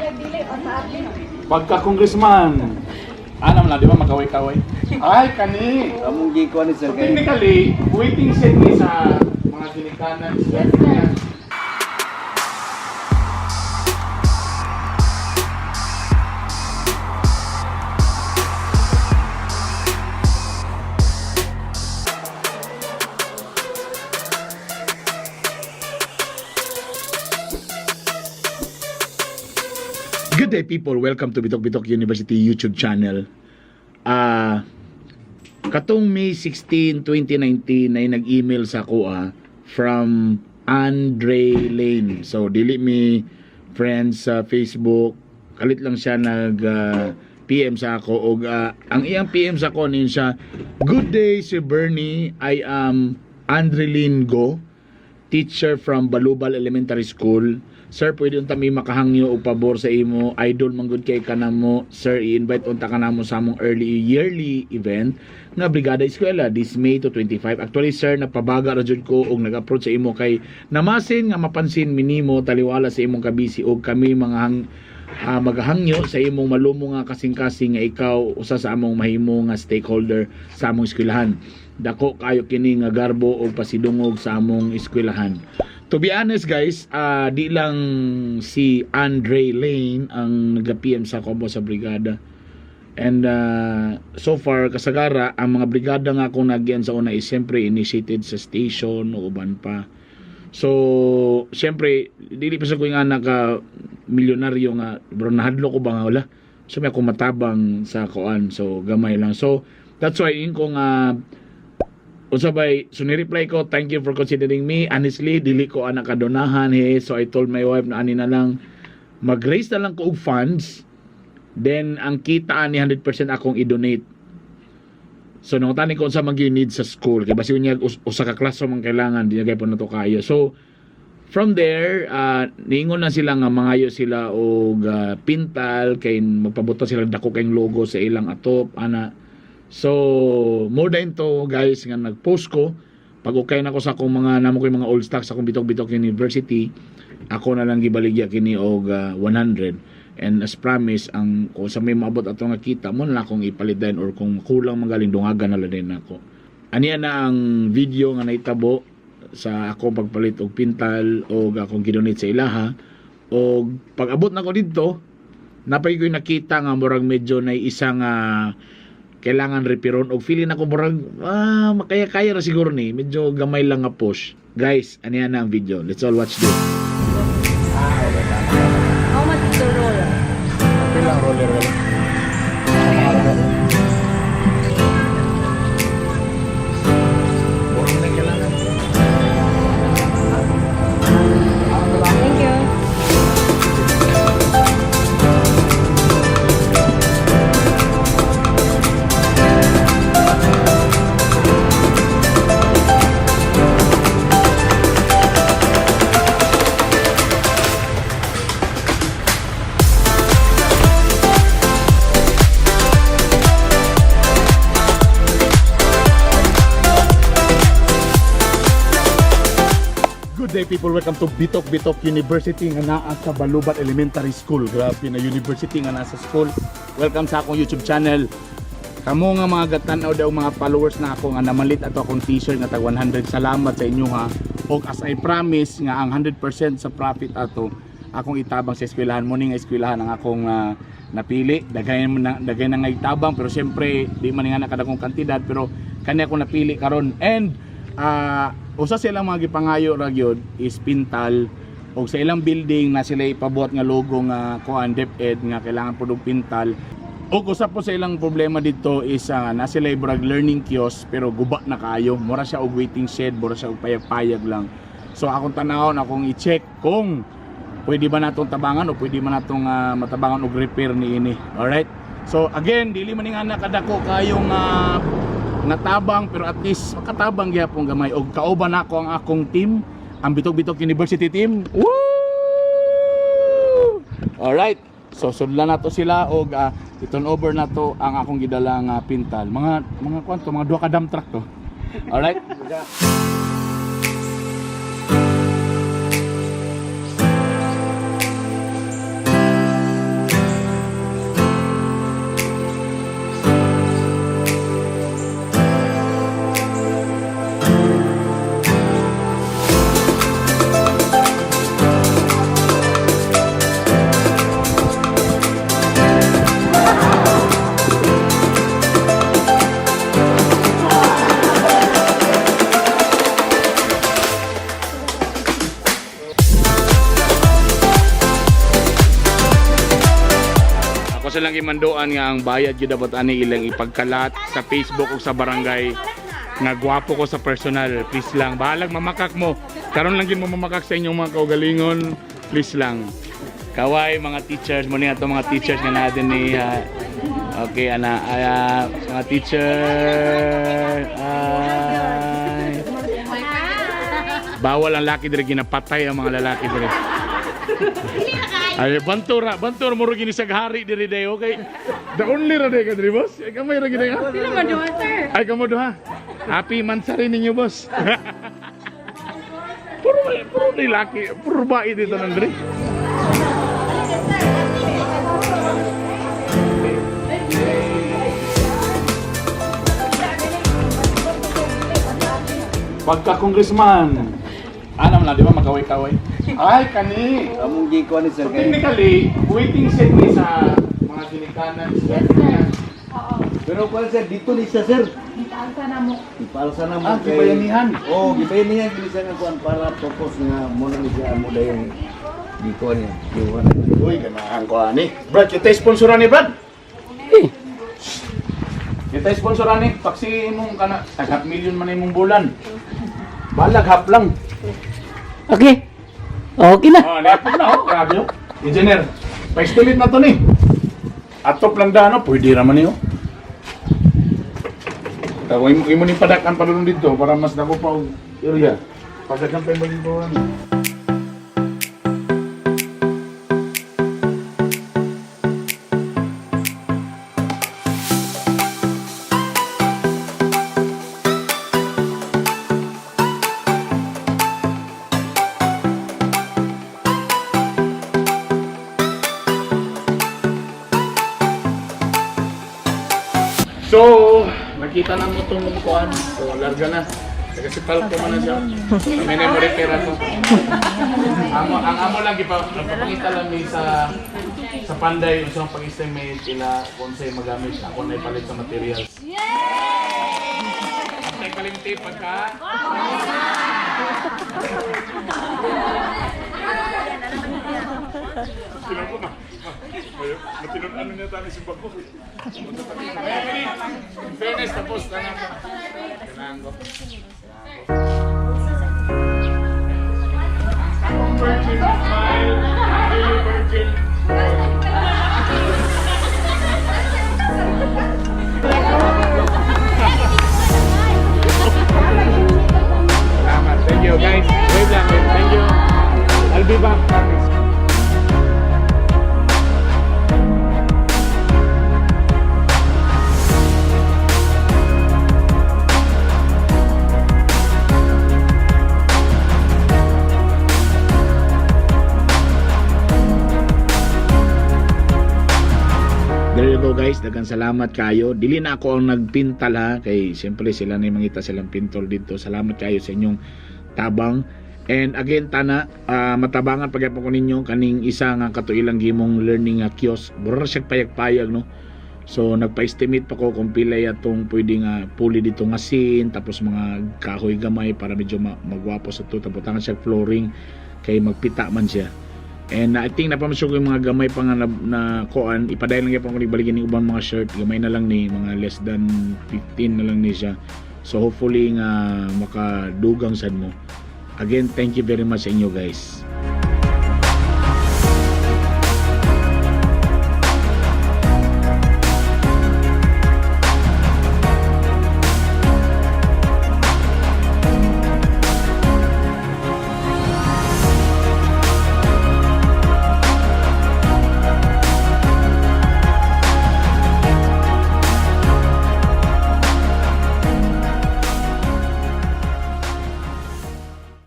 Dili o sa atin. Pagka congressman, ano lang, di ba magkaway-kaway? Ay, kani! Among gikuan ni So sir kay technically, waiting shed ni sa mga ginikanan. Yes, sir. Good day, people, welcome to Bitok Bitok University YouTube channel. Katong May 16, 2019 ay nag-email sa ako from Andre Lane. So dili mi friends sa Facebook. Kalit lang siya nag PM sa ako og ang iyang PM sa ako niyon siya, "Good day, Sir Bernie. I am Andre Lane Go, teacher from Balubal Elementary School. Sir, pwede unta mi makahangyo og pabor sa imo. Idol man gud kay kanamo. Sir, i-invite unta ka namo sa among early yearly event nga Brigada Eskwela this May to 25. Actually, sir, napabaga ra jud ko og nag-approach sa imo kay namasin nga mapansin minimo taliwala sa imong kabisi og kami mga magahangyo sa imong malumo nga kasing-kasing nga ikaw usa sa among mahimo nga stakeholder sa among eskwelahan. Dako kayo kini nga garbo og pasidungog sa among eskwelahan." To be honest, guys, di lang si Andre Lane ang nag-PM sa Kobo sa brigada. And so far kasagara ang mga brigada nga akong nagyan sa una is siyempre initiated sa station o uban pa. So, siyempre, dili pa sa ko yung anak ka milyonaryo nga, bro, nahadlo ko ba nga wala? So, may ako matabang sa koan. So, gamay lang. So, that's why in ko nga, unsa bay, so ni-reply ko, "Thank you for considering me. Honestly, dili ko anak kadonahan he." So, I told my wife na ani na lang, mag-raise na lang ko og funds, then ang kita ni 100% akong i-donate. So nangutani ko unsa man gyud need sa school kay basi unya usa ka classroom ang kailangan, di na kay po nato kayo. So from there, niingon na sila nga mangayo sila og pintal kay magpabuto sila dako kayong logo sa ilang atop ana. So more than to, guys, nga nag-post ko pag okay na ko sa akong mga namo ko yung mga old stocks sa akong Bitok-Bitok University, ako na lang gibaligya kini og 100, and as promised, ang kung sa may maabot ato nga kita mo na akong ipalit din or kung kulang magaling dungagan na lang din ako. Aniya na ang video nga nahitabo sa ako pagpalit og pintal og akong gidonate sa ilaha. Og pag abot nako didto, napay ko'y nakita nga murag medyo na isang kailangan reperon og feeling ako murag makaya-kaya ra siguro ni, medyo gamay lang nga push. Guys, aniya na ang video. Let's all watch this. How much is the roll? Pila ang roller wala? Thank you. Good day, people, welcome to Bitok Bitok University nga naa sa Balubat Elementary School. Grabe na university nga nasa school. Welcome sa akong YouTube channel. Kamo nga mga gatan-aw daw mga followers na ako nga namalit ato akong t-shirt nga tag 100. Salamat sa inyo ha. Og as I promise nga ang 100% sa profit ato akong itabang sa eskwelahan mo ni nga eskwelahan ang akong napili. Daghay na daghay na nga itabang pero siyempre di man nga nakadakong kantidad pero kani ako napili karon and usa sa ilang mga gipangayo ra gyud is pintal og sa ilang building na sila ipabuhat nga logo nga kuan DepEd nga kailangan pud og pintal. Og usa po sa ilang problema dito is na sila brag learning kiosk pero guba na kaayo, mura siya og waiting shed, mura siya og payag-payag lang. So akong tanawon, akong i-check kung pwede ba natong tabangan o pwede ba natong matabangan og repair niini. Alright, so again, dili man nga nakadako kayong natabang pero at least makatabang gyapon gamay. Og kauban nako ang akong team, ang Bitok Bitok University team. Woo! Alright, so sudlan nato sila og i-turn over nato ang akong gidala nga pintal, mga kwanto, mga duha ka dump truck to. Alright. silang gimanduan nga ang bayad gyud dapat ani ilang ipagkalat sa Facebook ug sa barangay nga gwapo ko sa personal. Please lang, bahalag mamakak mo. Karon lang gyud mo mamakak sa inyong mga kaugalingon. Please lang. Kaway mga teachers mo niya mga teachers nga natin ni okay ana ay, mga teacher ay. Bawal ang laki dire, ginapatay ang mga lalaki dire. Ay, bantura, bantura mo rin ginisag hari diri day, okay? The only ra day ka diri, boss. Ay, kamay ra gid ka. Sino man duha, sir? Ay, kamo duha. Happy mansari ninyo, boss. Puro puro ni laki, puro bae dito nang diri. Pagka congressman, anam lang, di ba makaway-kaway? Ay, kani! Among gikuan ni So sir kay technically, waiting set ni sa mga ginikanan. Yes, sir. Oo. Pero kuan sir dito ni siya sir. Itaansa na mo. Ipalsa na mo Ah, gibayanihan. Oh, gibayanihan kini siya nga kuan para focus nga mo na ni siya amo dayon gikuan niya. Gikuan. Uy, ganahan ko ani. Brad, kita sponsoran ni Brad. Eh. Kita sponsoran ni. Paksi imong kana tag half million man imong bulan. Balag half lang. Okay. Okay na. Oh, niapod na oh, grabe oh. Engineer, pa-estimate na to ni. Atop lang da no, pwede ra man niyo. Tawo imo imo ni padakan padulong dito para mas dako pa og area. Padakan pa imong buwan. So, nakita na mo itong kuan. So, larga na. Kasi palko man na siya. May memory pera to. Amo, ang amo lang gipa, nagpapakita lang mi sa Panday unsa ang pag-estimate ila kung sa'y magamit ako na ipalit sa materials. Yay! Antay kalimti pagka Sino ko ma? Matinud-ano niya tayo si Bako. In fairness, tapos na na. Kailangan ko. Ang virgin smile. Really virgin. Salamat. Thank you, guys. Wait lang. Wait. Thank you. I'll be back. Promise. There you go guys, daghang salamat kayo. Dili na ako ang nagpintal ha kay siyempre sila na yung mangita silang pintol dito. Salamat kayo sa inyong tabang. And again tana, matabangan pagyapon ko ninyo kaning isa nga katuilang gimong learning nga kiosk. Mura siya payag-payag no. So nagpa-estimate pa ko kung pila atong pwede nga puli dito nga sin tapos mga kahoy gamay para medyo magwapo sa to tapos tangan siya flooring kay magpita man siya. And I think napamasyo ko yung mga gamay pa nga na kuan, ipadayon lang gyapon ko baligin yung ubang mga shirt, gamay na lang ni mga less than 15 na lang ni siya. So hopefully nga makadugang sad mo. Again, thank you very much sa inyo guys.